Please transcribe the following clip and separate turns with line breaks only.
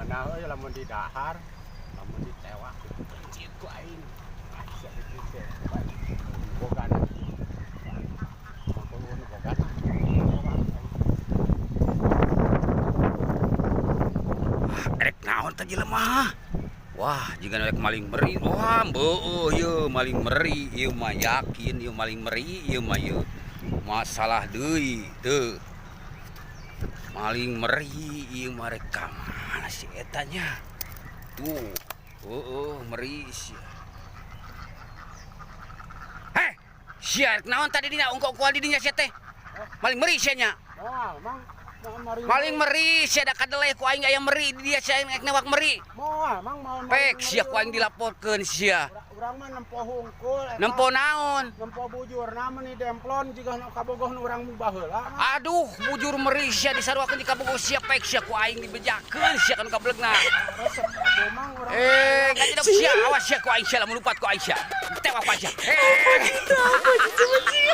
Ngeunah euy lamun didahar, lamun ditewak dipencit ku aing. Ah, sia kitu teh. Bogana. Mangkul bogana.
Rek naon teh jelema? Wah, jiga rek maling meri. Wah, beueuh ieu maling meri, ieu mah yakin ieu maling meri, ieu mah ieu. Masalah deui teu. Maling meri ieu mah rek ka mana si eta nya? Tuh, heueuh meri sia. Heh, sia rek naon tadi dina ungkok-ungkoan di dinya sia teh? Maling meri sia nya.
Moal, Mang. Moal.
Maling meri sia, da kadeleh ku aing aya meri di dia, sia rek newak meri.
Moal, Mang, moal.
Pek sia, ku aing dilaporkeun sia.
Urang mah nempo hungkul eta.
Nempo naon?
Nempo bujurna meuni demplon jiga nu kabogoh nu urang baheula mah.
Aduh, bujur meri sia disaruakeun di kabogoh sia, pek sia ku aing dibejakeun sia kan kablegna.
Resep atuh, Mang, urang.
Eh, ngajedog sia, awas sia ku aing sia lamun lupat ku aing sia. Tewak ku aing sia. Eh.